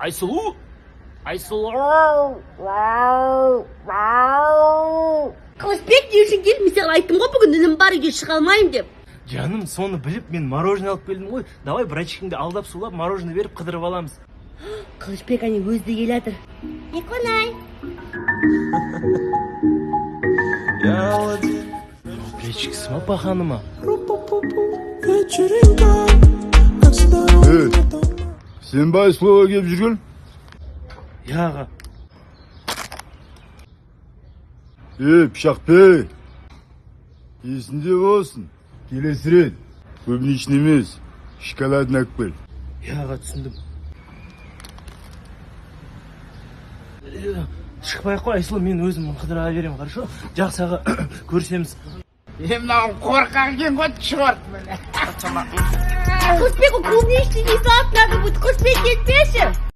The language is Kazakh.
Айсұлу, Айсұлу. Қылышбек, не үшін келдің? Мен саған айттым ғой, бүгін інім бар, үйге шыға алмаймын деп. Жаным, соны біліп, мен мороженое алып келдім ғой. Давай, братчигіңді алдап сулап, мороженое беріп, қыдырып аламыз. Қылышбек, әне, өзі де келе жатыр. Николай. Плечикісі ма, паханы ма? Ей, сен ба Айсұлуға келіп жүрген? Иә, аға. Ей, пышақбек, есінде болсын, келесі рет клубничный емес, шоколадын алып кел. Иә, аға, түсіндім. Шықпай ақ қой, Айсұлу, мен өзім қыдыра беремін, хорошо? Жақсы, аға, көрісеміз. Е, мынау қорқақ екен ғой, черт, міне. Қылышбек, ол клубничный не салып надо будет. Қылышбек, кетпеші.